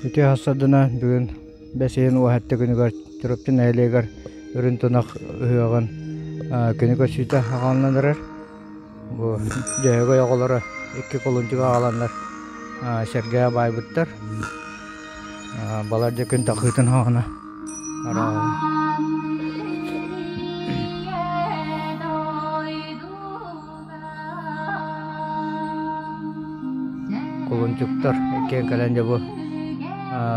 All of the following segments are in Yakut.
Үтүө сарсыардана бүгүн бэс ыйын уоһатты күнүгэр Чурапчы нэһилиэгэр Үрүн Тунах ыһыаҕын күнү көрсүүтэ аҕалынан эрэр. Бу Дьөһөгөй оҕолоро икки кулунчук аҕаланнар сэргээ баайбыттар. Балар дьэ күн тахыытын хоһоно Кулунчуктар иккиэн кэлэн дьэ бу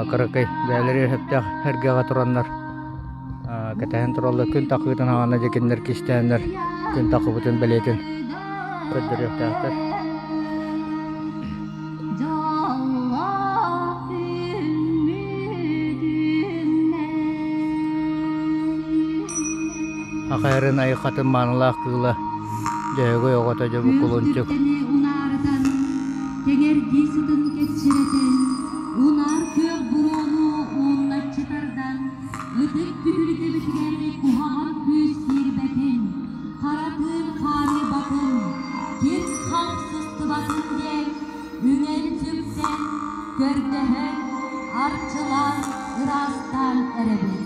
кыракый бэйэлэрэ сөптөөх эргэҕэ тураннар кэтэһэн тураллар күн тахыытын хаҕана дьэ кинилэр кистээннэр күн тахыбытын бэлиэтин көрдөрүөхтээхтэр. Ахайрын айхатын маанылаах кыыла Дьөһөгөй оҕото дьэ бу кулунчук. Унаарытан, кэҥэрдии сытын кэччирэтэн, унаар күөх буруону уунначчы тардан, ытык түһүлгэбитигэр куһаҕан күүс киирбэтин, хара тыын хаарыйбатын, кир-хах сыстыбатын диэн үҥэн-сүктэн, көрдөһөн, арчылаан, ыраастаан эрэбит.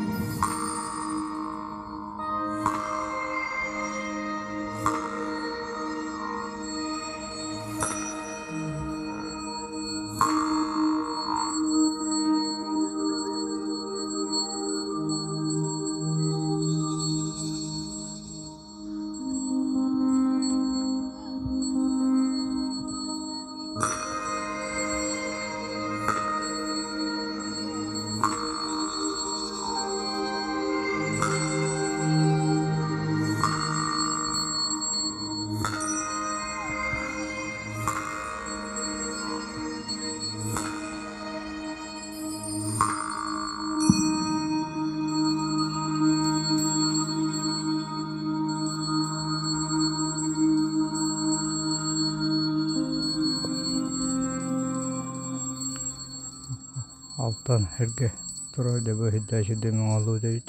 Алтан эргэ турар дьэ бу сирдээ сирдэ оҥоһуллубут эбит.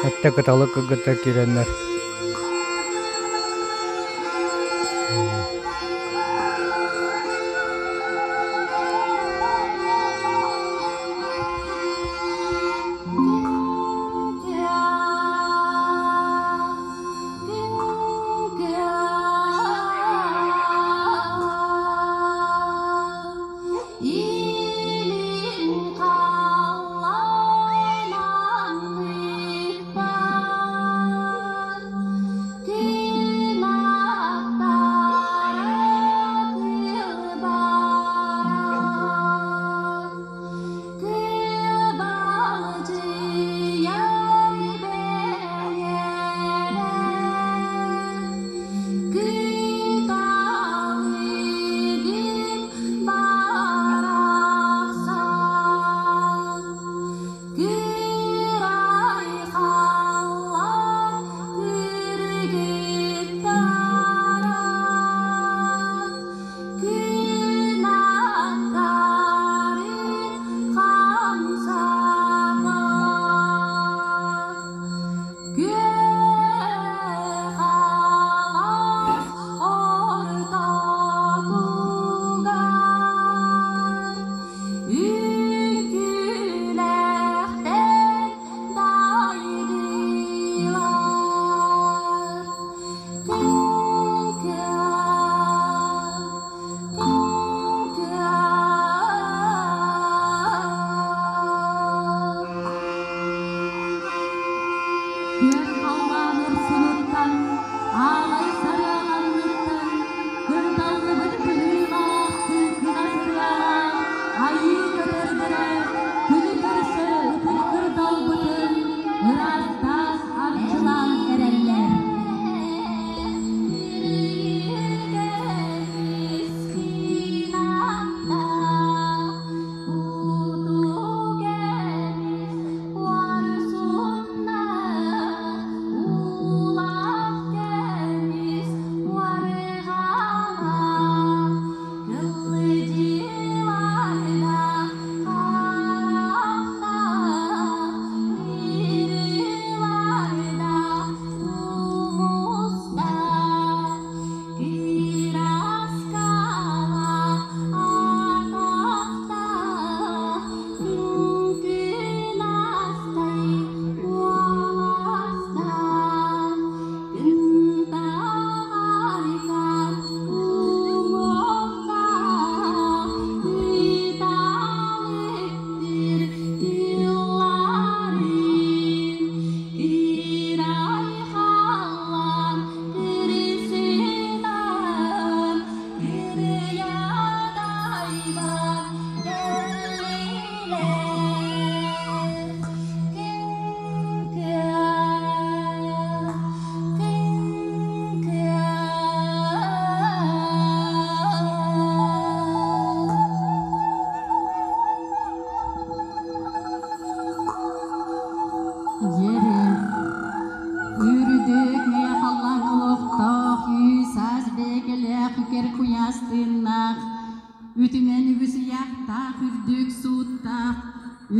Эттэ кыталык кыргыттар киирэннэр Илин халлаан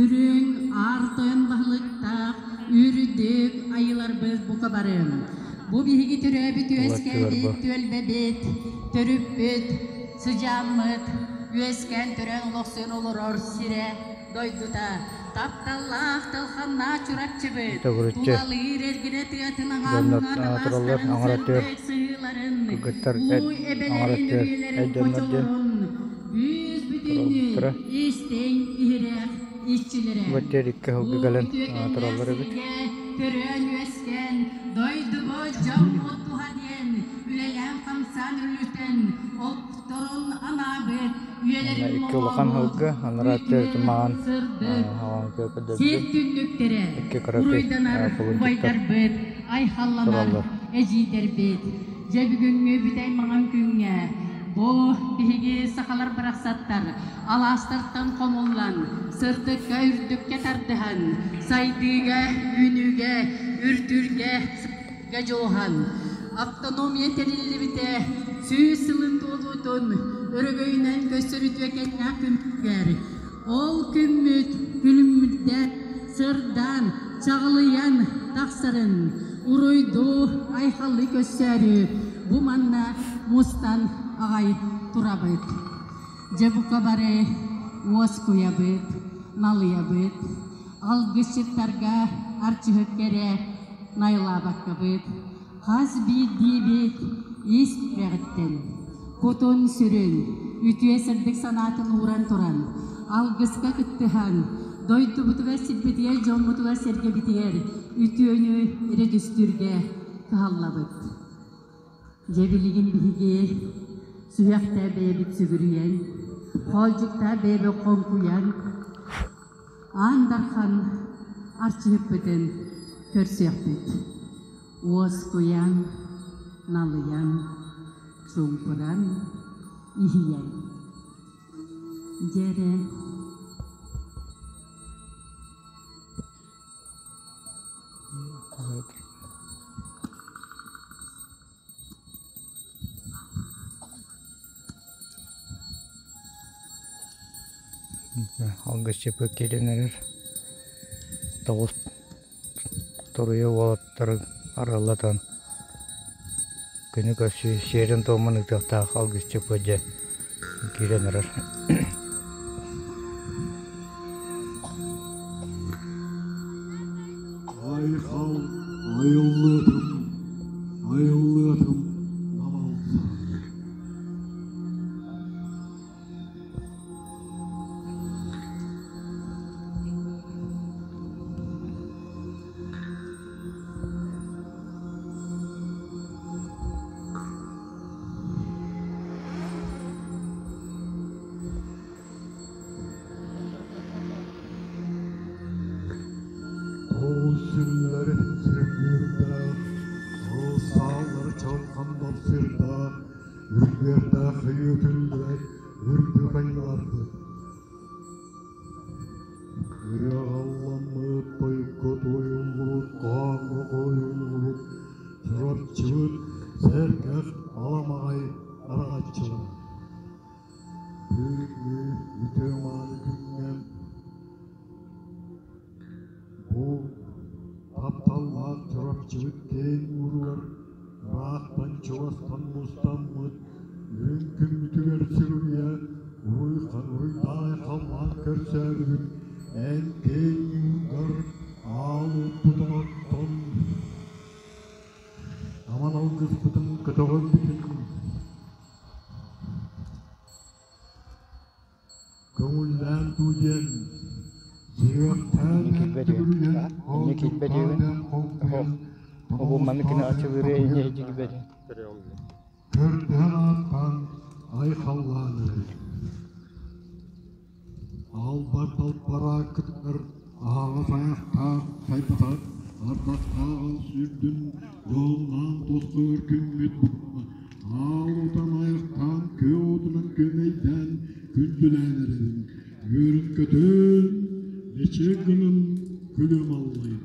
Үрүҥ Аар Тойон баһылыктаах үрдүк айыларбыт бука бары. Бу биһиги төрөөбүт Уларчылар бу үөскээбит түөлбэбит, төрүппүт, сыдьааммыт, үөскээн төрөөн олохсуйан олорор сирэ, дойдута, тапталлаах талханнаах Чурапчыбыт, Төгүрүччү тулалыыр эргинэ тыатын дьоннор аҥааммыҥа тураллар, алаастарын аҥар өттүгэр сырдык сыһыыларын, кыргыттар уу аҥар эбэлэрин өттүгэр үрүйэлэрин эр дьоннор диэн хочолорун, бүүс бүтүннүү тураллара. истиҥ иһирэх иччилэрэ. Бу өттүгэр икки Бу сылгы кэлэн үтүөкэннээх тураллар эбит. сиргэ төрөөн-үөскээн, дойдубут дьоммут туһа диэн үлэлээн-хамсаан үлүтэн, олохторун анаабыт, Манна үйэлэрин икки улахан моҥообут сылгы, анараа үтүө, өттүгэр маҥан сырдык сир көрдөрдүм. түннүктэрэ, Икки кыракый уруйданар кулунчуктар убайдарбыт, айхалланар тураллар. эдьиийдэрбит. Дьэ бүгүҥҥү бүтэй маҥан күҥҥэ бу биһиги сахалар барахсаттар алаастартан хомуллан, сырдыкка үрдүккэ тардыһан, сайдыыга, үүнүүгэ, үрдүүргэ дьулуһан, автономия тэриллибитэ 100 сылын туолуутун өрөгөйүнэн көстөр үтүөкэннээх күммүтүгэр, ол күммүт күлүммүтэ сырдаан, чаҕылыйан тахсарын уруйдуу, айхаллыы көрсөөрү бу манна мустан аҕай турабыт. Дьэ бука бары уоскуйабыт, налыйабыт, алгысчыттарга арчыһыт кэрэ найылаабаккабыт, хас биирдиибит ис сүрэҕиттэн, кутун-сүрүн, үтүө сырдык санаатын ууран туран, алгыска кыттыһан, дойдубутугар, сирбитигэр, дьоммутугар-сэргэбитигэр үтүөнү эрэ түстүүргэ кыһаллабыт. Дьэ билигин биһиги сүһүөхтээ бэйэбит сүгүрүйэн, хоолдьуктаа бэйэбит хоҥкуйан, Аан Дархан арчыһыппытын көрсүөхпүт. Уоскуйан, налыйан, чуумпуран, иһийэн. Дьэ эрэ Алгысчыппыт киирэн эрэр, тоҕус туруйа уолаттары арыаллатан күнү көрсүү сиэрин-туомун ыытыахтаах алгысчыппыт дьэ киирэн эрэр. Айхал айыллыатым, айыллыатым намалса. Тоҕус сүллэр сүргүрдээх, ол сааллар чалхан бапсырдаах, үргүөрдээх өйүөтүллүбэт үрдүк айыларбыт. Ырыаҕалламмыт тойукка туойуллубут хаанга хойуллубут Чурапчыбыт сэргэх аламаҕай араҥаччылара. Бүгүҥҥү үтүө-мааны күҥҥэ бу тапталлаах Чурапчыбыт киэҥ ууругар ыраахтан-чугастан мустаммыт үрүҥ күммүтүгэр сүгүрүйэ уруйдаан халлаан көрсөөрүбүт эн киэҥ уугар аал уоппутун оттон аман алгыспытын көтөҕөрбүтүн Көҥүллээн дуу диэн сүһүөхтээн Инники киирбэт үһү. төгүрүйэн Инники киирбэт үһүбүн. хоолдьуктаан хоҥкуйан Обу маннык гына аччылыыры инньэ киирбэт. Көрдөһөн ааттаан айхаллаан эрэр. Албар далбара кытар аһаҕас айахтаах сайбатах ардахтааҕын сүрдүн дьоллоон тосхойор күммүт аал утан айахтаан күө отунан күөмэйдээн күндүлээн эрэбин үөрүн-көтөн мичик гынан күлүм аллайын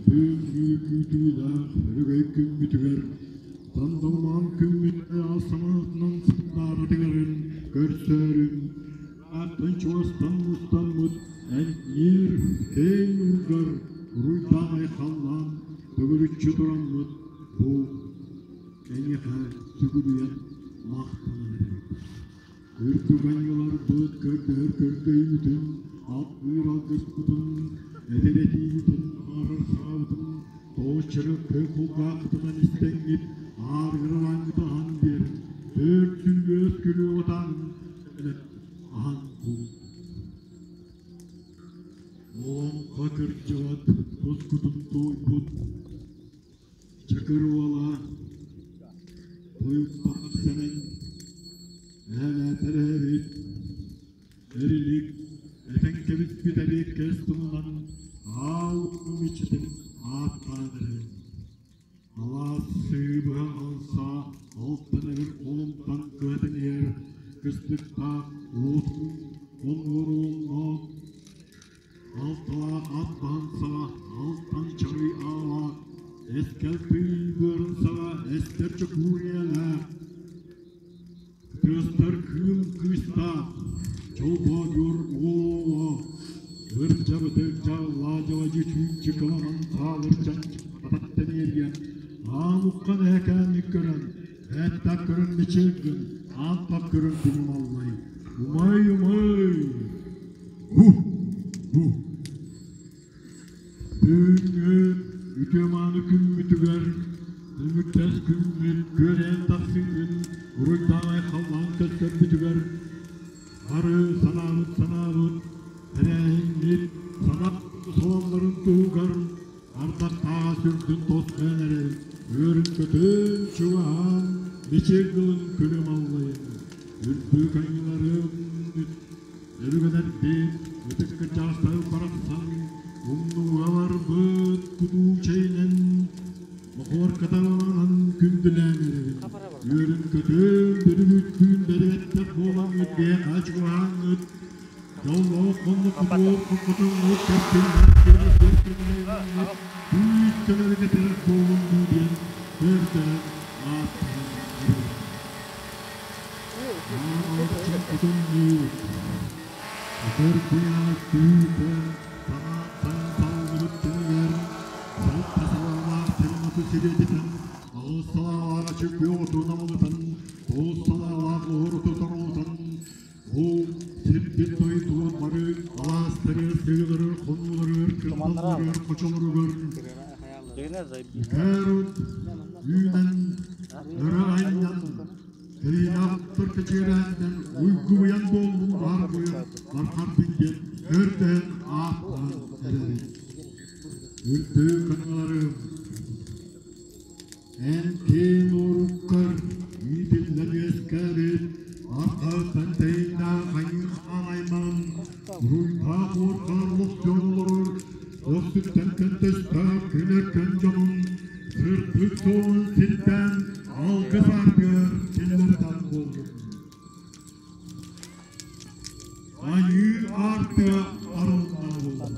Бүгүҥҥү күүтүүлээх өрөгөй күммүтүгэр сандаллаан күммүт санаатынан сандааратыгарын көрсөөрүм. Аттан чугастан мустаммыт эмньиир киэҥ уугар уруйдаан айхаллаан төгүрүччү тураммыт бу эйиэхэ сүгүрүйэн махтанан эрэбит. Үрдүк айыыларбыт көрдөһөр көрдөһүүтүн, алгыыр алгыспытын, этэр этиибитин, аарар саҥабытын тоҕус-чырык кулгааххытынан истэҥҥит ааргыралааҥҥыт аһан биэрэн, түөрт үөс күрүө аһан кул. Олоҥхо кырдьыбат тускутун туойбут Чакыр уола Тойукпах Сэмэн эһэлээтэр эһэбит Эрилик этэн кэбиспит эриэккэс тылынан аал иччитин ааттаан эрэбин. Алаас сыыбыһа алса алтан эбир холумтан кыһатын иһэр кыстыктаах уотун оннуорулунна Алталаах ат баһын саҕа, алтан чарый аалаах, эскэл тыый быарын саҕа эстэр чокуур ийэлээх, кытыастар кыым кыыстаах, чолбоодьур уол ырдьабытык дьаллаа-дьаладьы чүүччүк ыланан хаалыр чанчык аан уххан эһэкээнник көрөн, эттак көрөн мичил гын, аан тап көрөн күнүм аллай, умай умай, һу һу. Бүгүҥҥү үтүө-мааны күммүтүгэр түмүктэс күммүт күөрэйэн тахсыытын уруйдаан айхаллаан көрсөрбүтүгэр бары санаабыт санаабыт тэрээһиммит санаа сололлорун туһугар ардахтааҕа сүрдүн тосхойон эрэр үөрүн-көтөн чугаһаан мичил гылын күлүм аллайын үрдүк айыыларым Өбүгэлэрбит ытык кырдьаҕастары барахсан умнууга барбыт кутуу чэйинэн мохуоркаталанан күндүлээн эрэбин. Үөрүн-көтөн, бүрүгүттүүн бэрибэттэх буолаҥҥыт биһиэхэ чугаһааҥҥыт, дьоллоох хонноххутугар хоппотоҥҥут кэскиллээх кэмҥит күүс көмөлөкө тирэх буолуҥ дуу диэн көрдөһөн ааттаһан эрэбин. Өтөр куйаас түүтэ санааттан саллыбыт кэмигэр салта салаалаах сирин-оту сириэдитэн, аҕыс салаалаах ачыкы оту намылытан, тоҕус салаалаах оһур оту торолутан, ол сирбит дойдугун бары алаастарыгар, сыһыыларыгар, хонууларыгар, кырдалларыгар, хочолоругар үкэр от үүнэн, өрө айнан, Кэлиилээхтэр кэчиэрээннэр уйгуйан буоллун аргыйан бархарбын диэн көрдөһөн ааттаан эрэбин. Үрдүк аналарым, эн киэҥ уоруккар иитиллэн үөскээбит арҕааттан тэйиннээх айыы-хаан аймаҕын уруйдаах уоркалар олохтоон олорор охсуттан көнтөстөөх күн-өркөн дьонун сырдык суолун сирдээн алгыс аартыгар киллэртэн буоллун. Айыы аартыга арылынна буоллун.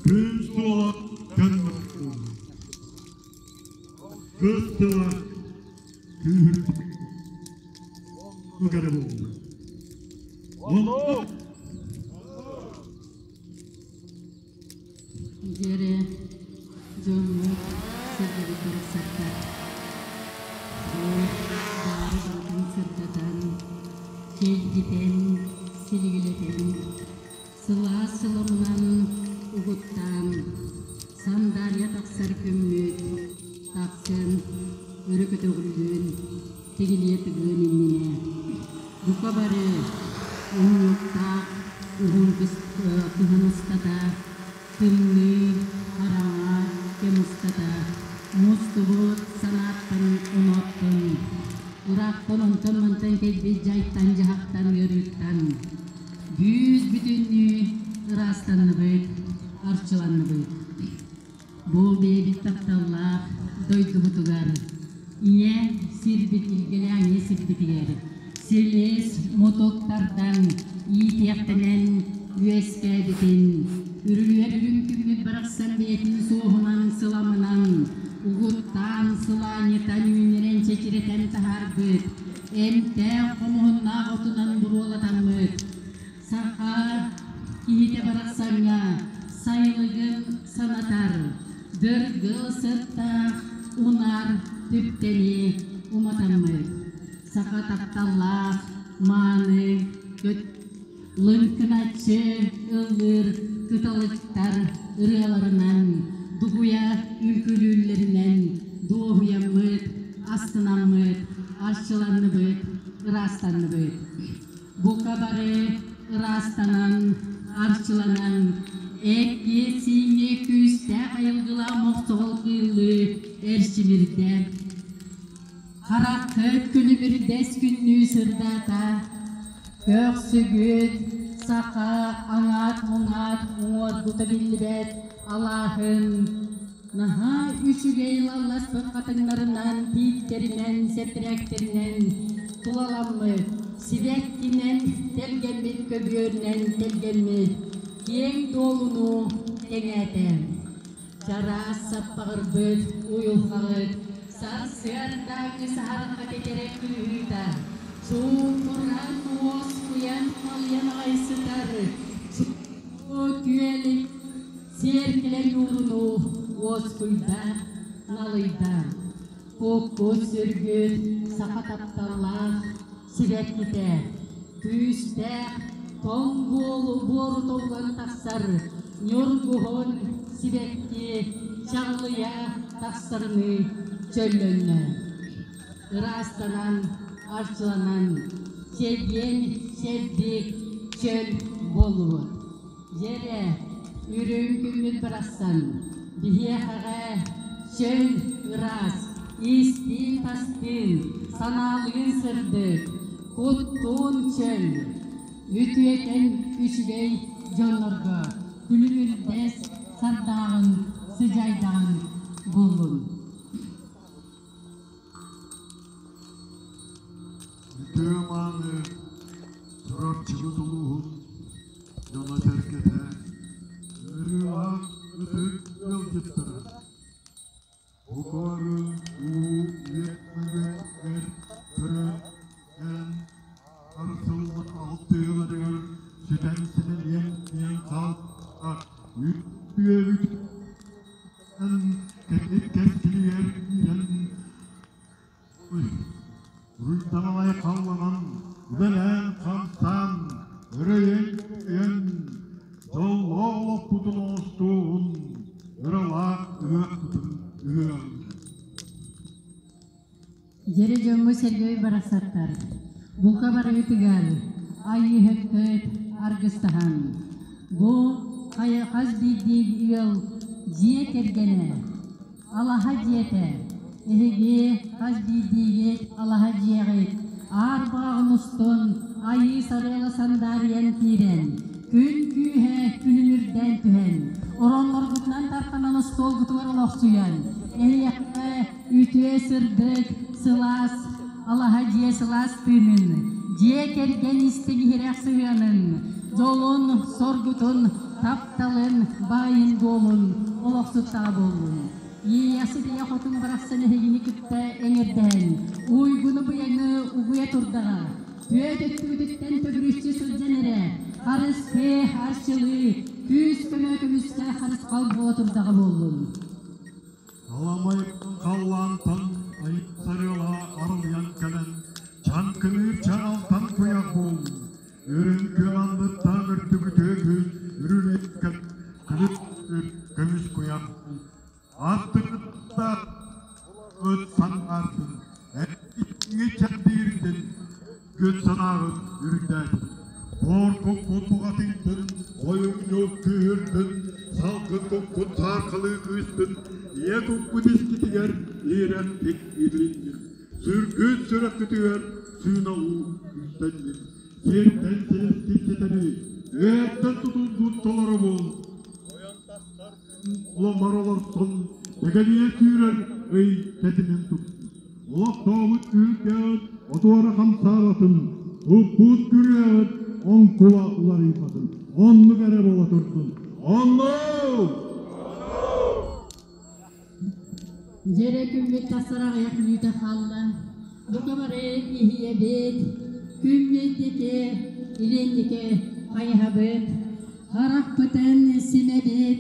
Күн суола көнмөт буоллун. Кыс тыла күүһүрбүт эрэ буоллун. Оннук! Дьэрэ дьоммут сэргэбит барахсаттар бу баары барытын сырдатан, чэлгитэн, силигилэтэн, сылаас сыламынан угуттаан, сандаарыйа тахсар күммүт тахсан өрө көтөҕүллүөн, тигилийэ тыгыан иннинэ бука бары унньуктаах уһун кыһын устата тымныы, хараҥа кэм устата мустубут санааттан оноттон, ыраахтан онтон-мантан кэлбит дьайтан-дьаһахтан ыарыыттан бүүс бүтүннүү ыраастанныбыт, арчыланныбыт. Бу бэйэбит тапталлаах дойдубутугар, ийэ сирбит илгэлээх ийэ сирбитигэр силис мутук тардан иитиэхтэнэн үөскээбитин, үрүлүйэр үрүҥ күммүт барахсан бэйэтин суоһунан сыламынан, угуттаан сылаанньытан үүннэрэн чэчирэтэн таһаарбыт. Эмтээх хомуһуннаах отунан буруолатаммыт, саха киһитэ барахсаҥҥа сайылыгын санатар, дыргыл сыттаах унаар түптэни уматаммыт, саха тапталлаах мааны лыҥкыначчы ыллыыр кыталыктар ырыаларынан, дугуйа үҥкүүлүүллэринэн дуоһуйаммыт, астынаммыт, арчыланныбыт, ыраастанныбыт. Бука бары ыраастанан, арчыланан, эккиэ-сииҥҥэ күүстээх айылгылаах мохсоҕол кыыллыы эрчимирдэ. Хараххыт күлүмүрдэс күннүү сырдаата, көхсүгүт саха аҥаат-муҥаат уҥуоргута биллибэт алааһын наһаа үчүгэй лалласпыт хатыҥнарынан, тииттэринэн, сэппэрээктэринэн тулаламмыт, сибэккинэн тэлгэммит көбүөрүнэн тэлгэммит киэҥ дуолуну кэҥээтэ. Чараас саппаҕырбыт уйулҕаҕыт сарсыардааҥҥы саһарҕа тэтэрэ кыыһыыта суукуран уоскуйан халыйан аҕай сытар суу күөлү сиэркилэ ньуурунуу уоскуйда, налыйда. Куккус сүргүт саха тапталлаах сибэккитэ күүстээх тоҥ буолу буору толлон тахсар ньургуһун сибэкки чаҕылыйа тахсарыныы чөллөннө. Ыраастанан, арчыланан, чэгиэн, чэбдик, чөл буоллубут. Дьэрэ, үрүҥ күммүт барахсан, биһиэхэҕэ чөл, ыраас, истиин-тастыын, санаалыын сырдык, куттуун чөл, үтүөкэн үчүгэй дьоннорго күлүмүрдэс сардааҕын сыдьайдаҕын буллун. Үтүө мааны Чурапчыбыт улууһун дьоно-сэргэтэ, ыарыылаах ытык ыалдьыттара, Букары уу үөт-мөгүөр көрөн арсыллан алтыыларыгар сүтэн симэлийэн киэҥ хаалта үтүөбүт кэтит кэскилигэр киирэн Уруйданалай халланан, үлэлээн-хамсаан, өрөйөн-өйөн, дьоллоох олохпутун оҥостуоҕун, ыралаах ыһыахпытын ыһыаҕын. Дьэрэ дьоҥҥо Сергей барахсаттар, бука барыгытыгар айыыһыккыт аргыстаһан, бу хайа хас биирдии ыал дьиэ кэргэнэ Алаһа дьиэтэ, эһиги хас биирдиигит алаһа дьиэҕит аар баҕаҕын устун айыы сарыала сандаарыйан киирэн, күн күүһэ күлүмүрдээн түһэн, оронноргутунан тарханан остуолгутугар олохсуйан, эһиэхэ үтүө сырдык, сылаас алаһа дьиэ сылаас тыынын, дьиэ кэргэн истиҥ иһирэх сыһыанын, дьолун, соргутун тапталын, баайын-дуолун олохсуттаҕа буоллун. Иэйэхсит ийэ хотун барахсан эһигини кытта эҥэрдэһэн, уйгуну-быйаҥы угуйа турдаҕа. Түөт өттүгүтүттэн төгүрүччү сылдьан эрэ, харысхыы, арчылыы, күүс-көмө көмүскэ харысхал буола турдаҕа буоллун. Аламай халлаантан айыттарыала арылыйан кэлэн, чаҥкыныыр чаҕалтан куйах буоллун. Үрүҥ күөл анныттан үрдүгүтүө күн үрүлүйэн күлүк көмүс куйах аттыгытта ыт санаартын эттиҥи чэрдиирдин күн санааҕын үрдээтин Буор куккут буҕатыйдын, ойуҥньу күүһүрдүн, салгын куккут сааркалыы күүстүн, ийэ куккут искитигэр иирэхтик иилиннин. Сүргүт сүрэххитигэр сыына уу күүстэннин, сиртэн силистик ситэри, үөттэн тутулбут толору буол. Оломмор олорсон, дэгэниэ сүүрэр ый тэтимин туттун. Олохтообут үүргээн отуора хамсаабатын, укпут күрүөҕүт оҥкула уларыйбатын. Оннук эрэ буола турдун. Оннук! Дьэрэ күммүт тахсар аҕыйах мүнүүтэ хаалла. Бука бары иһийэбит, күммүт диэки, илин диэки хайыһабыт, харахпытын симэбит,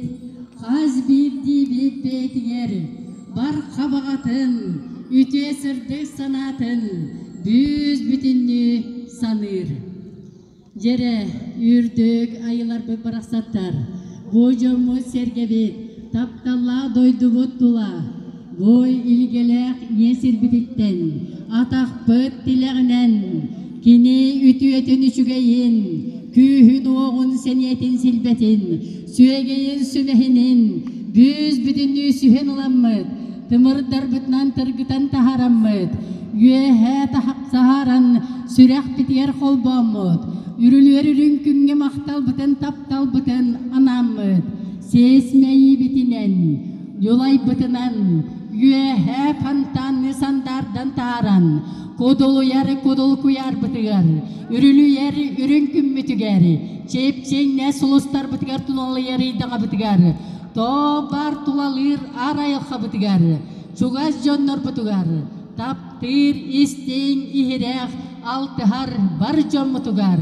хас биирдиибит бэйэтигэр бар хабаҕатын, үтүө сырдык санаатын бүүс-бүтүннүү саныыр. Дьэрэ, үрдүк айыларбыт барахсаттар, бу дьоммут-сэргэбит, тапталлаах дойдубут тула, бу илгэлээх ийэ сирбититтэн, атахпыт тилэҕинэн, кини үтүөтүн үчүгэйин, күүһүн-уоҕун сэниэтин силбэтин, сүөгэйин сүмэһинин бүүс-бүтүннүү сүһэн ыламмыт, тымырдарбытынан тыргытан таһаараммыт, үөһээ саһааран сүрэхпитигэр холбооммут, үрүлүөр үрүҥ күҥҥэ махталбытын тапталбытын анааммыт, сиэс мэйиибитинэн, дьулайбытынан, үөһээ фонтанны сандаардан таһааран, кудулуйар кудул куйаарбытыгар, үрүлүйэр үрүҥ күммүтүгэр, чэпчиҥнэ сулустарбытыгар туналыйар ыйдаҥабытыгар, Тоо бар тулалыыр аар айылҕабытыгар, чугас дьоннорбутугар, таптыыр, истиҥ, иһирэх, алтыһар бар дьоммутугар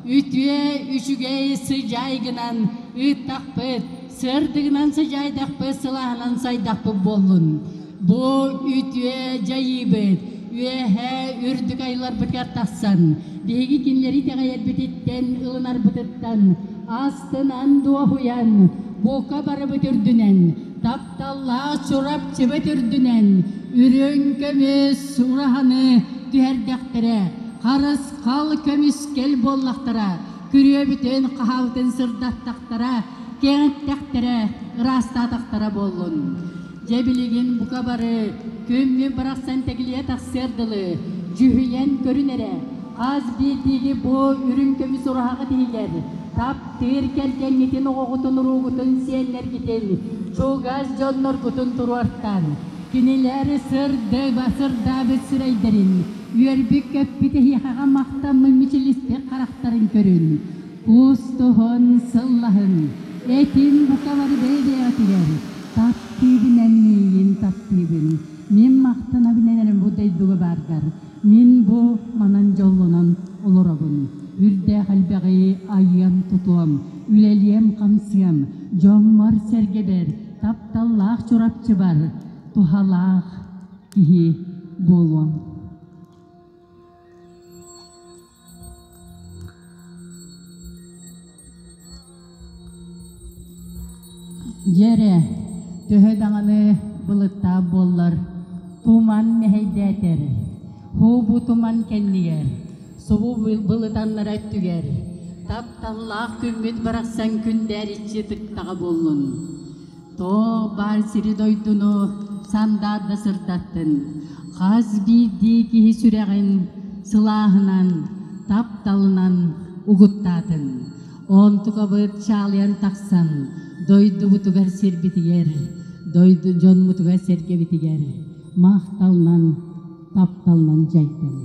үтүө, үчүгэй сыдьаай гынан ыыттахпыт, сырдыгынан сыдьаайдахпыт, сылааһынан сайдахпыт буоллун. Бу үтүө дьайыыбыт үөһээ үрдүк айыларбытыгар тахсан, биһиги кинилэри итэҕэйэрбититтэн, ылынарбытыттан астынан дуоһуйан, бука барыбыт үрдүнэн, тапталлаах Чурапчыбыт үрдүнэн үрүҥ көмүс ураһаны түһэрдэхтэрэ, харысхал көмүскэл буоллахтара, күрүөбүтүн хаһаабытын сырдаттахтара, кэҥэттэхтэрэ, ыраастаатахтара буоллун. Дьэ билигин бука бары күммүт барахсан тэгилийэ тахсыар дылы дьүһүйэн көрүн эрэ, хас биирдииги бу үрүҥ көмүс ураһаҕыт иһигэр таптыыр кэргэҥҥитин, оҕоҕутун, уруугутун, сиэннэргитин, чугас дьонноргутун туруортан, кинилэр сырдык сырдаабыт сирэйдэрин, үөрбүт-көппүт эһиэхэҕэ махтаммыт мичилиспит харахтарын көрүн, Кустуһун, сыллаһын, этин бука бары бэйэ-бэйэҕитигэр таптыыбын эн миигин таптыыбын, мин махтанабын эн эрэ бу дойдуга бааргар, мин бу манан дьоллонон олоробун, үрдээх элбэҕи айыам-тутуом, үлэлиэм-хамсыам, дьоммор-сэргэбэр, тапталлаах Чурапчыбар туһалаах киһи буолуом. Дьэ эрэ, төһө даҕаны былыттаах буоллар, туман мэһэйдээтэр, һуу бу туман кэннигэр, субу былытаннара өттүгэр, тапталлаах күммүт барахсан күндээриччи тыктаҕа буоллун. Тоо баар сири-дойдуну сандаарда сырдаттын, хас биирдии киһи сүрэҕин сылааһынан, тапталынан угуттаатын. Онтукабыт чаалыйан тахсан, дойдубутугар сирбитигэр, дойду дьонмутугар-сэргэбитигэр махталынан, тапталынан дьайдын.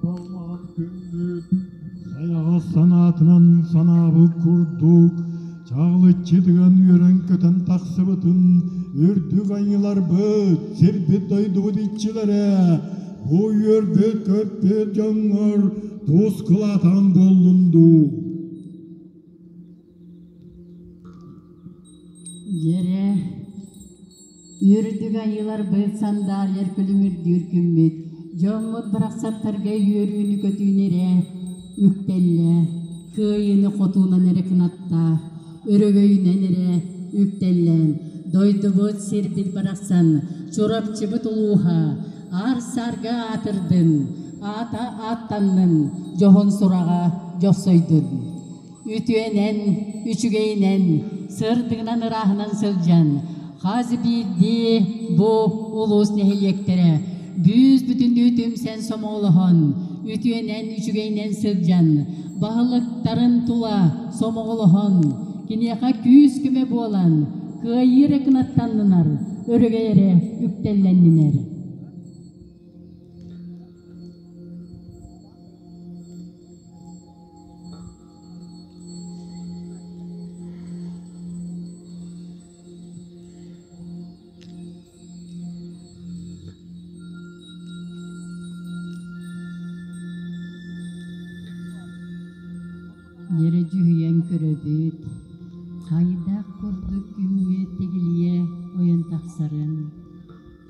Сандаллаах күммүт сайаҕас санаатынан санаабыт курдук чаҕылыччы тыган үөрэн-көтөн тахсыбытын үрдүк айыыларбыт, сирбит-дойдубут иччилэрэ бу үөрбүт-көппүт дьоҥҥор тус кылаатан буоллун дуу. Дьэрэ, Үрдүк айыыларбыт сандаарыйар күлүмүрдүүр күммүт, дьоммут барахсаттарга үөрүүнү-көтүүнү эрэ үктэллэ, кыайыыны хотуунан эрэ кынатта, өрөгөйүнэн эрэ үктэллээн, дойдубут сирбит барахсан, Чурапчыбыт улууһа аар-саарга аатырдын, аата ааттаннын, дьоһун сураҕа дьохсойдун. Үтүөнэн, үчүгэйинэн, сырдыгынан ырааһынан сылдьан, хас биирдии бу улуус нэһилиэктэрэ бүүс-бүтүннүү түмсэн сомоҕолоһон, үтүөнэн, үчүгэйинэн сылдьан, баһылыктарын тула сомоҕолоһон, киниэхэ күүс-көмө буолан, кыайыы эрэ кынаттаннынар, өрөгөй эрэ үктэллэннинэр. Дьэрэ дьүһүйэн көрөбүт, хайдах курдук күммүт тигилийэ ойон тахсарын,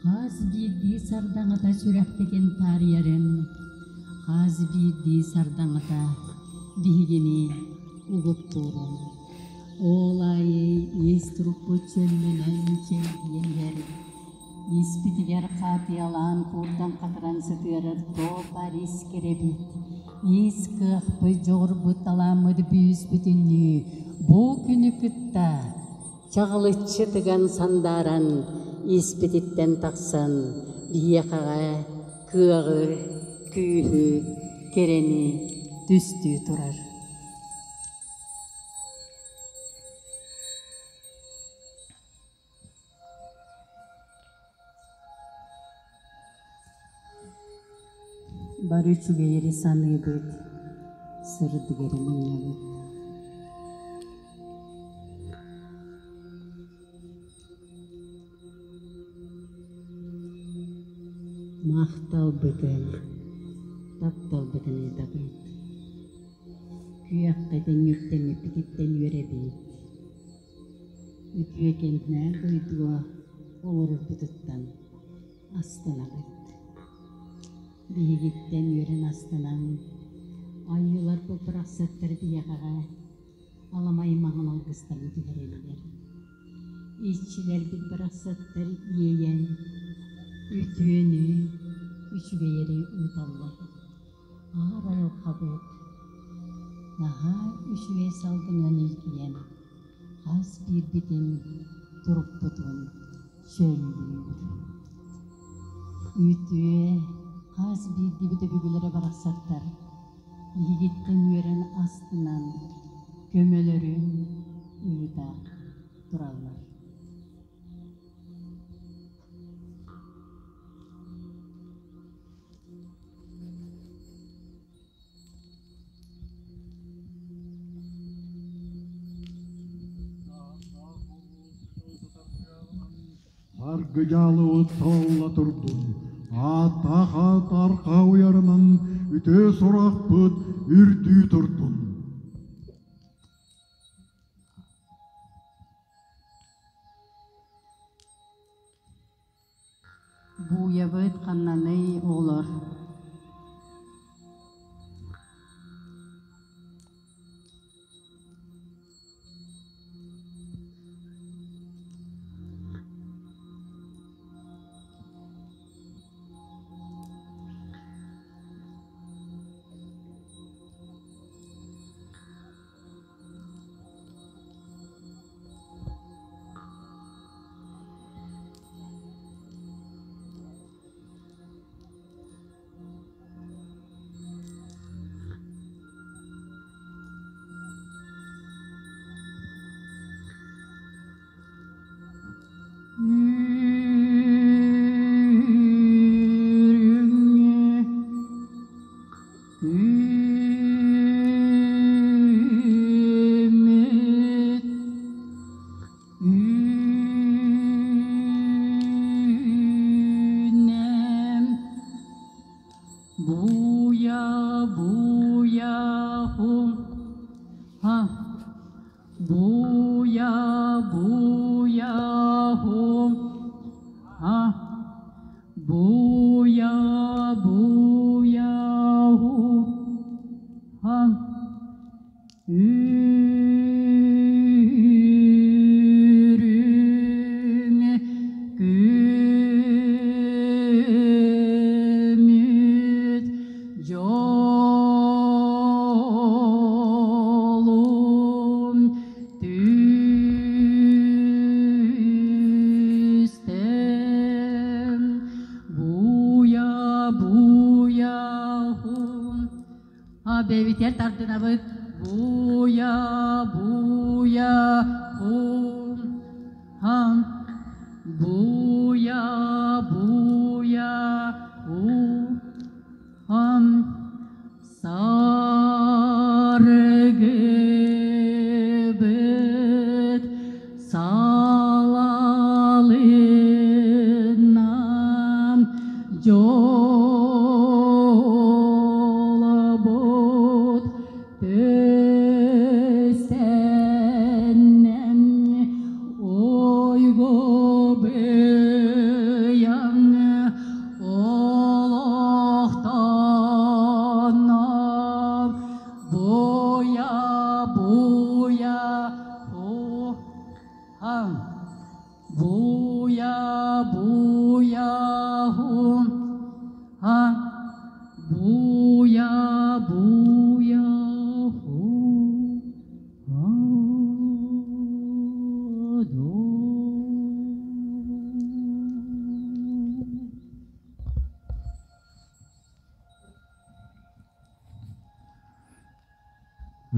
хас биирдии сардаҥата сүрэхпитин таарыйарын, хас биирдии сардаҥата биһигини угуттуурун. Ол аайы ис турукпут чөллөнөн чэлгийэн иһэр. Испитигэр хаатыйалаан куурдан хатаран сытыарар туох баар ис кэрэбит, ис кыахпыт, дьоҕурбут, талааммыт бүүс-бүтүннүү бу күнү кытта чаҕылыччы тыган сандааран испититтэн тахсан биһиэхэҕэ кыаҕы, күүһү, кэрэни түстүү турар. Бары үчүгэйи саныыбыт, сырдык эрэ мунньабыт. Махталбытын, тапталбытын ыытабыт. Күөххэ үктэммиппититтэн үөрэбит. Үтүөкэннээх дойдуга олорорбутуттан астынабыт. Биһигиттэн үөрэн астынан, айыыларбыт барахсаттар биһиэхэҕэ аламай маҥан алгыстарын түһэрэллэр. Иччилэрбит барахсаттар иэйэн, үтүөнү, үчүгэйэри ыыталлар. Аар айылҕабыт наһаа үчүгэй салгынынан илгийэн, хас биирбитин турукпутун чөллүүр. Үтүө хас биирдиибит өбүгэлэрэ барахсаттар биһигиттэн үөрэн астынан көмөлөрүн ыыта тураллар. Аргыдьаалыбыт талла турдун, ааттаах аат арҕаа уйарынан үтүө сурахпыт үрдүү турдун. Бууйабыт ханнаный оҕолор? Үмит Үүнэм Буя буя хум ха Буя буя хум ха Буя буя хум ха Үрүҥ күммүт дьолун түстэм буйа буйа А бэбитэр тардынабыт буйа буйа хум хам буйа буйа хам саргыбыт салалынан дьолобут төрүөтүн.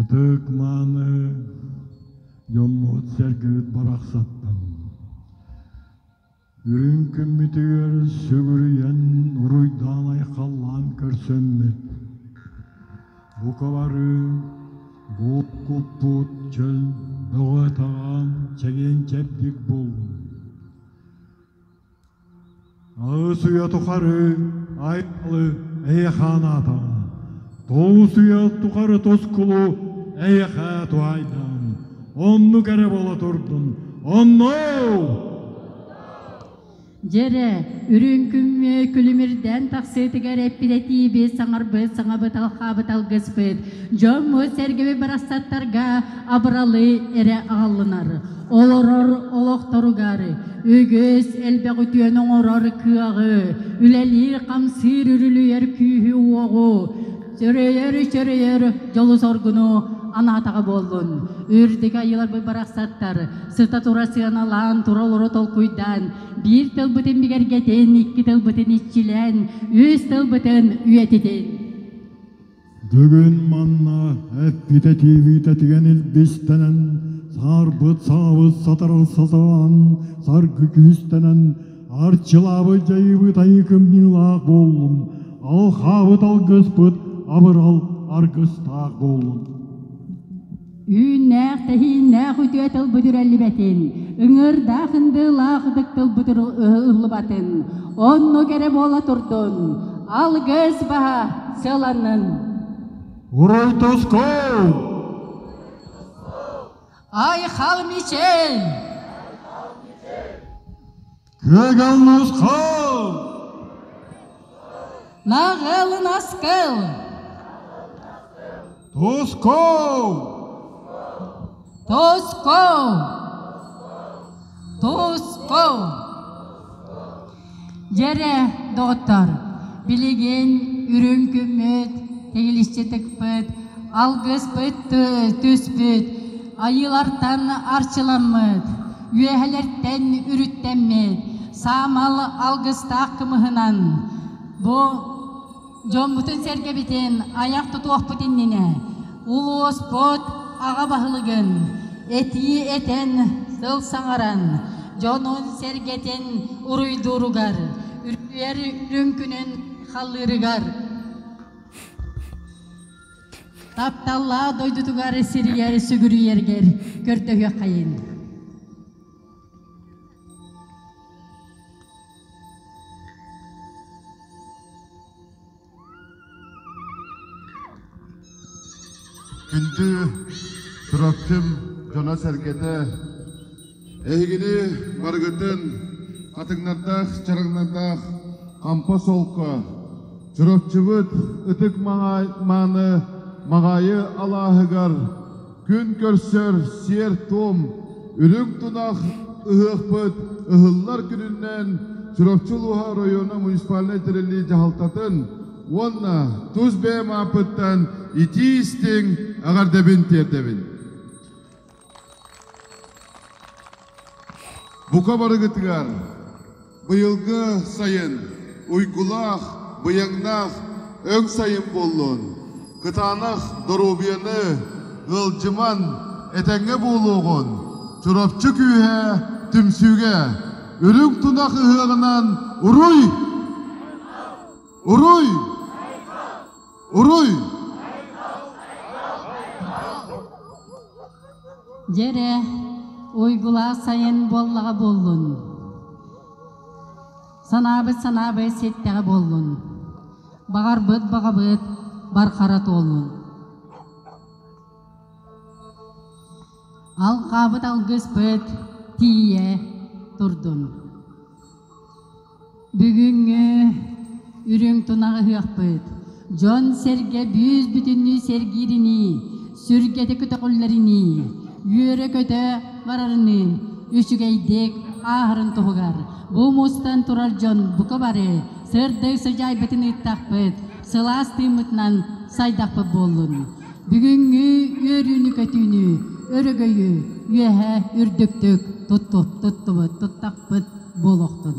Ытык-мааны дьоммут-сэргэбит барахсаттан Үрүҥ күммүтүгэр сүгүрүйэн уруйдаан-айхаллаан көрсөммүт, бука бары буут-куппут чөл бөҕө-таҕа чэгиэн-чэбдик буоллун. Аҕыс үйэ тухары айалы эйиэхэ анаатаҕым, тоҕус үйэ тухары тускулу эйиэхэ туһаайдаҕым, оннук эрэ буола турдун, онно! Дьэрэ, үрүҥ күммү күлүмүрдээн тахсыытыгар эппилэтиибит, саҥарбыт, саҥабыт, алхаабыт алгыспыт, дьоммут-сэргэбит барахсаттарга абыралы эрэ аҕаллынар. Олорор олохторугар үгүс элбэх үтүөнү оҥорор кыаҕы, үлэлиир-хамсыыр үрүлүйэр күүһү-уоҕу, чөрөйөр-чөрөйөр дьолу-соргуну анаатаҕа буоллун. Үрдүк айыыларбыт барахсаттар сыта-тура сыаналаан, тура-олоро толкуйдаан, биир тылбытын бигэргэтин, икки тылбытын иччилээн, үс тылбытын үйэтитин. Бүгүн манна эппитэ тиийбитэ илбистэнэн, саарбыт саабыт сатарар сатаан, саргы күүстэнэн, арчылаабыт дьайыыбыт айыы кымньыылаах буоллун, алхаабыт алгыспыт абырал аргыстаах буоллун. Үүннээх, тэһииннээх үтүө тылбыт үрэллибэтин, ыҥырдаах ындыылаах ытык тылбыт ыллыбатын, оннук эрэ буола турдун, алгыс баһа сыаланнын. Уруй туску! Айхал Мичел! Күөгэл нусхал! Наҕылын аскыл! Туску! Туску! Туску! Дьэрэ, доҕоттор, билигин үрүҥ күммүт, тигиличчи тыкпыт, алгыспыт түспүт, айыылартан арчыламмыт, үөһэлэртэн үрүттэммит, саамал алгыстаах кымыһынан бу дьоммутун-сэргэбитин айах тутуохпут иннинэ улууспут аҕа баһылыгын этии этэн сыл саҥаран дьонун-сэргэтин уруйдууругар, үргүйэр үрүҥ күнүн халлыырыгар тапталлаах дойдутугар сиригэр сүгүрүйэргэр көрдөһүөххэйин. Күндү Чурапчым дьоно-сэргэтэ, эһигини барыгытын хатыҥнардаах, чараҥнардаах хампа солко, Чурапчыбыт ытык мааны Маҕаайы алааһыгар күн көрсөр сиэр-туом, үрүҥ тунах ыһыахпыт ыһыллар күнүнэн Чурапчы улууһа оройуона муниципальнай тэриллии дьаһалтатын уонна тус бэйэм ааппыттан итии-истиҥ эҕэрдэбин тиэрдэбин. Бука барыгытыгар быйылгы сайын уйгулаах, быйаҥнаах өҥ сайын буоллун, кытаанах доруобуйаны, ыалдьыман, этэҥҥэ буолуоҕун, Чурапчы күүһэ түмсүүгэ, үрүҥ тунах ыһыаҕынан уруй! Уруй! Уруй! Дьэрэ, уйгулаах сайын буоллаҕа буоллун. Санаабыт санаабыт ситтэҕэ буоллун. Баҕарбыт баҕабыт бархара туоллун. Алҕаабыт алгыспыт тиийэ турдун. Бүгүҥҥү үрүҥ тунах ыһыахпыт дьон-сэргэ бүүс-бүтүннүү сэргииринии, сүргэтэ көтөҕүллэринии, үөрэ-көтө барарыныы үчүгэйдик ааһарын туһугар бу мустан турар дьон бука бары сырдык сыдьаайбытын ыыттахпыт, сылаас тыыммытынан сайдахпыт буоллун. Бүгүҥҥү үөрүүнү-көтүүнү, өрөгөйү үөһэ үрдүктүк туттубут, туттахпыт буолуохтун.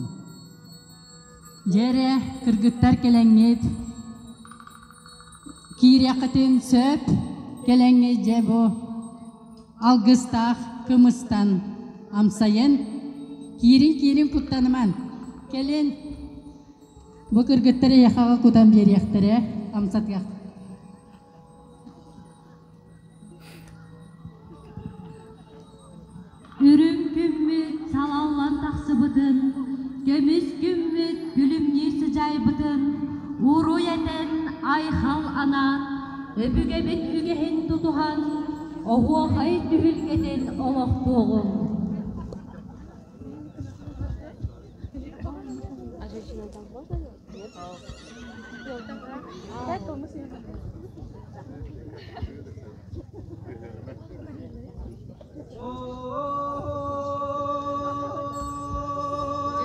Дьэ кыргыттар кэлэҥҥит киириэххитин сөп. Кэлэҥҥи дьэ бу алгыстаах кымыстан амсайын, киирин-киирин куттаныман. Кэлин бу кыргыттар эйиэхэҕэ кутан биэриэхтэрэ, амсатыах. Үрүҥ күммүт салаллан тахсыбытын, көмүс күммүт күлүмнүү сыдьаайбытын уруй этэн, айхал анаан, өбүгэбит үгэһин тутуһан, оһуохай түһүлгэтин олохтуоҕуҥ.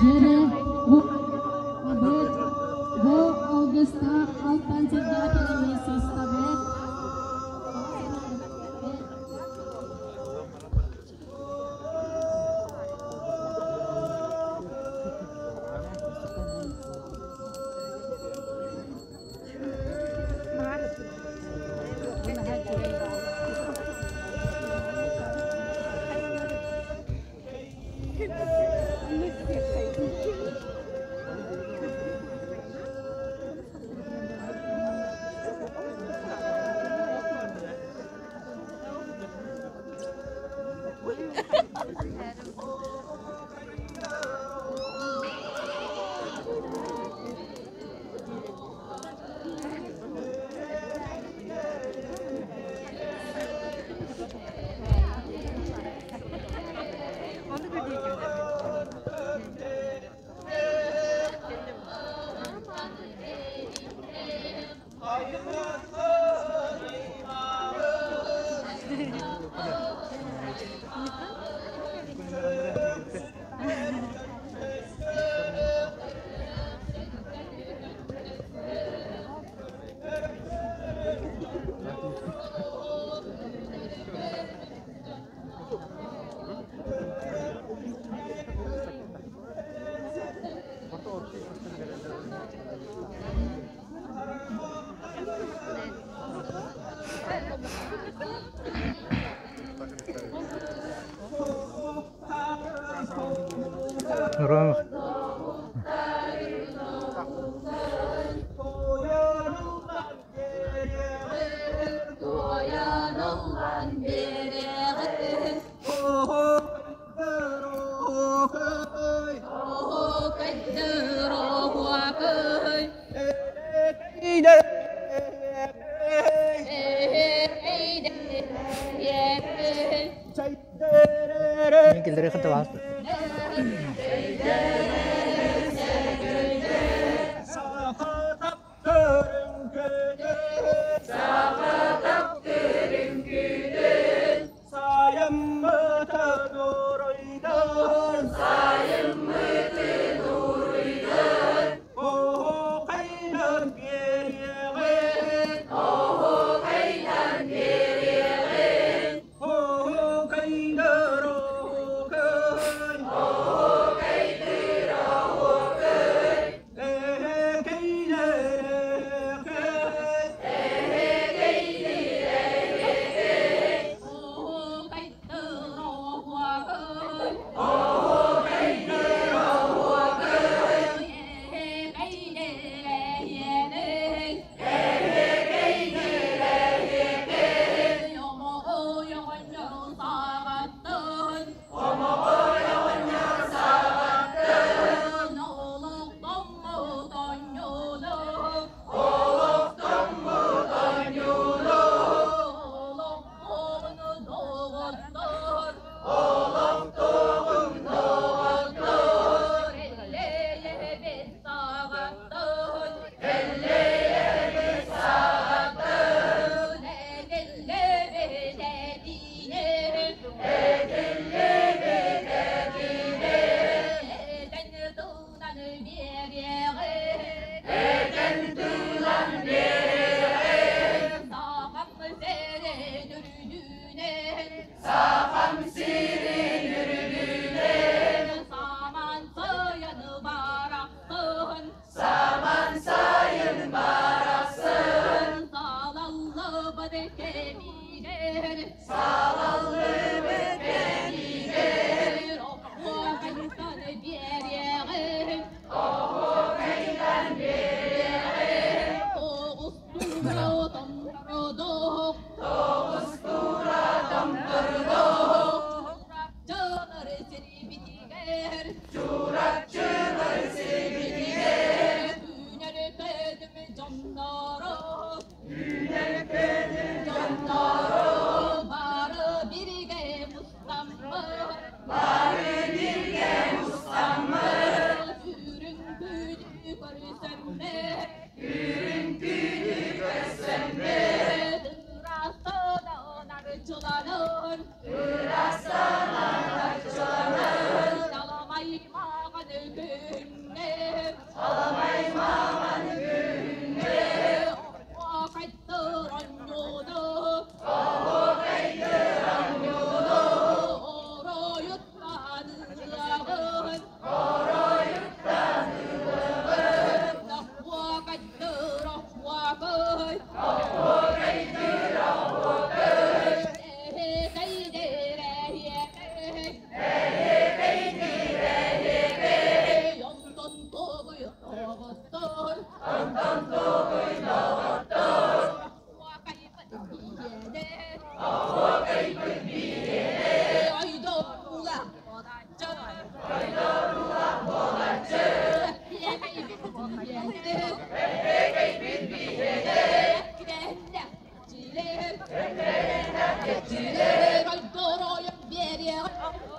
Дьэрэ, бу бу алгыстаах алтан сирдээх кэлэҥҥэ сыстабыт. Рома. Киллэри кытта Күнү көрсөммүт, Үрүҥ күнү көрсөммүт, Ыраастанан арчыланан, Ыраастанан арчыланан, Таламай маҕан күҥҥэ, Таламай маҕан күҥҥэ, Оһуохайдыр оонньууну, Оһуохайдыр оонньууну, Оройуттан ыаҕын, Оройуттан ыаҕын, Оһуохайдыр оһуохай, Оһуохайдыр оһуохай, Эһэкэйдир эһиэкэй, Эһэкэйдир эһиэкэй, Онтон тугуй доҕоттор, Онтон тугуй доҕоттор, Оһуохайбыт биһиэнэ, Оһуохайбыт биһиэнэ, Ойдоруулаах буолааччы, Ойдоруулаах буолааччы, Эһиэкэйбит биһиэнэ, Эһиэкэйбит биһиэнэ, Кирэһиннэх кичилэр, Кирэһиннэх кичилэр, Ойдоруойан биэриэҕин,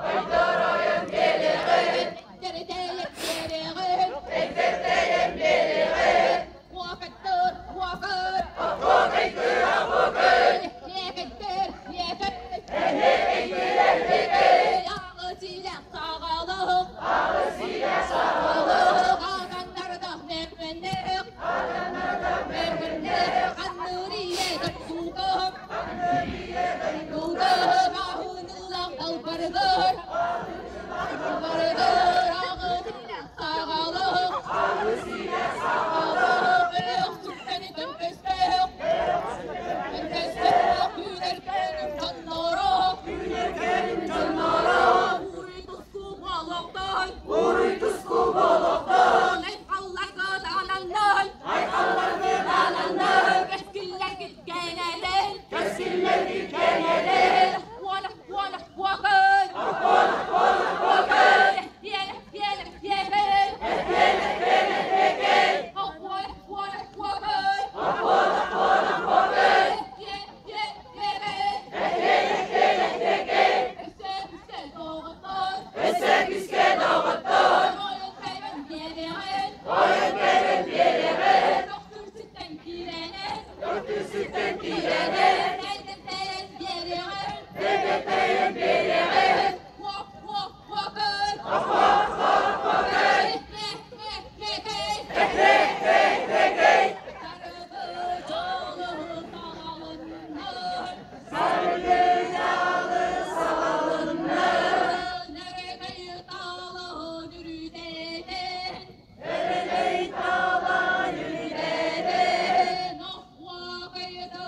Ойдоруойан биэриэҕин, Этэртэйэн биэриэҕин, Этэртэйэн биэриэҕин, Уокаттыр, уокат, Уокайдыр, уокай, Эһиэкэйдир, эһиэкэй, Эһиэкэйдир, эһиэкэй, Аҕыс илэх саҕалык, Аҕыс илэх саҕалык, Аганнардах мэргэннэх, Аганнардах мэргэннэх, Анныр ийэ дойдугам, Анныр ийэ дойдугам, Аһыныылаах далбаргар, Далбаргар, Аҕыс илэх саҕалык, Аҕыс илэх саҕалык, Эх, көстөөх, көстөөх, үүнэркээnim дьонноро, үүнэркээnim дьонноро, Уруй туску буолуохтун, уруй туску буолуохтун, Айхалларгыт ананнын, айхалларгыт ананнын, Кэскиллэргит кэҥээтин, кэскиллэргит кэҥээтин, Уола, уола, уокун, уола, уола, уокун, Эһиэлэ, эһиэлэ, эһиэкэй, эһиэлэ, эһиэлэ, эһиэкэй, Уола, уола, уокун, уола, уола, уокун, Эһиэлэ, эһиэлэ, эһиэкэй, эһиэлэ, эһиэкэй, Өссө күүскэ доҕоттор, өссө күүскэ доҕоттор, Ойон тэбэн биэриэҕин, ойон тэбэн биэриэҕин, Төхтүрсүттэн киирэнэн, төхтүрсүттэн киирэнэн, Тэйдэртэйэн биэриэҕин, тэйдэртэйэн биэриэҕин, Уок, уок, уокун, уок, уок, уокун, Эһиэкэй, эһиэкэй, Саргы дьолу салалыннын, Саргы дьолу салалыннын, Өрөгөй талаһын үрдэтин, Өрөгөй талаһын үрдэтин, Оһуокайдыр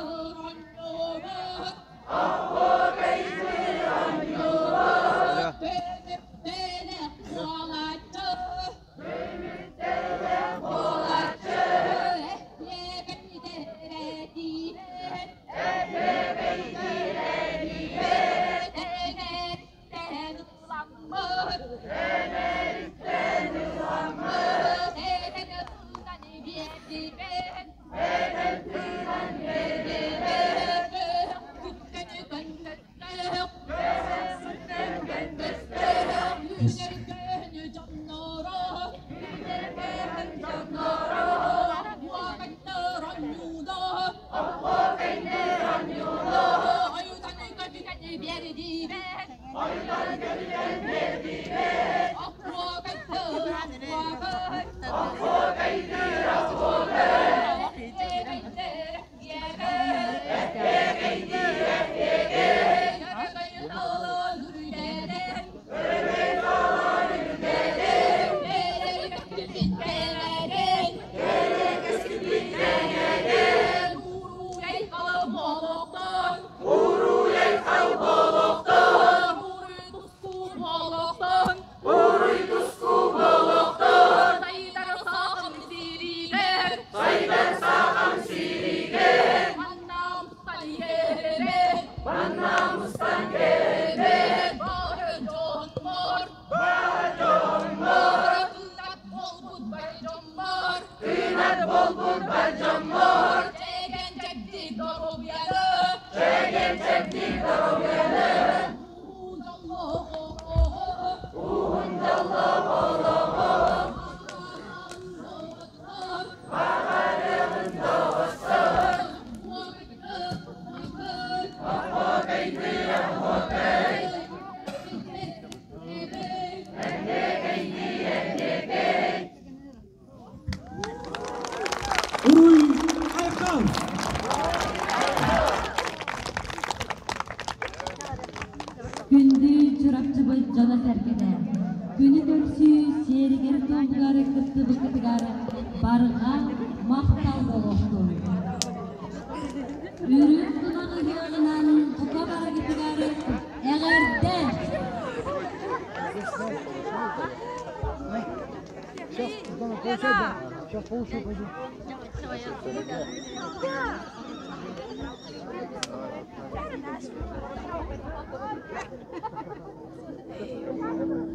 оонньуубут, Оһуокайдыр оонньуубут, Түмүктэнэх буолааччы, Түмүктэнэх буолааччы, Эһиэкэйдэрэтииһэн, Эһиэкэйдэрэтииһэн, Эҥэриттэн ыламмыт, Эҥэриттэн ыламмыт, Этэн тыынан биэрдибэт, Этэн тыынан биэрдибэт, Сүттэн көннөстөх, сүттэн көннөстөх, Үүнэркээн дьонноро, үүнэркээн дьонноро, Оһуокайдыр оонньууну, оһуокайдыр оонньууну, Ойутан көтүтэн биэрдибэт, ойутан көтүтэн биэрдибэт, Оһуокайдыр оһуокай, оһуокайдыр оһуокай, Эһиэкэйдэр эһиэкэй, эһиэкэйдир эһиэкэй, Өрөгөй талан үрдэтэн, өрөгөй талан үрдэтэн, Кэлэр кэскилбит кэҥээтин, кэлэр кэскилбит кэҥээтин, Уруй-айхал буолуохтун, уруй-айхал буолуохтун, Уруй-туску буолуохтун, уруй-туску буолуохтун, Сайдар сахам сиригэр, сайдар сахам сиригэр, Манна мустан кэлбит, манна мустан кэлбит, Бары дьоммор, бары дьоммор, Кынат буолбут бар дьоммор, кынат буолбут бар дьоммор, Чэгиэн чэбдик доруобуйаны, чэгиэн чэбдик доруобуйаны, Уһун дьоллоох олоҕу, уһун дьоллоох олоҕу. Айхал! Күндү Чурапчыбыт дьоно-сэргэтэ, күнү көрсүү сиэригэр-туомугар кыттыбыккытыгар барҕа махтал буолуохтун! Үрүҥ тунах ыһыаҕынан бука барыгытыгар эҕэрдэ! Сейчас, получай, сейчас получу, пойду.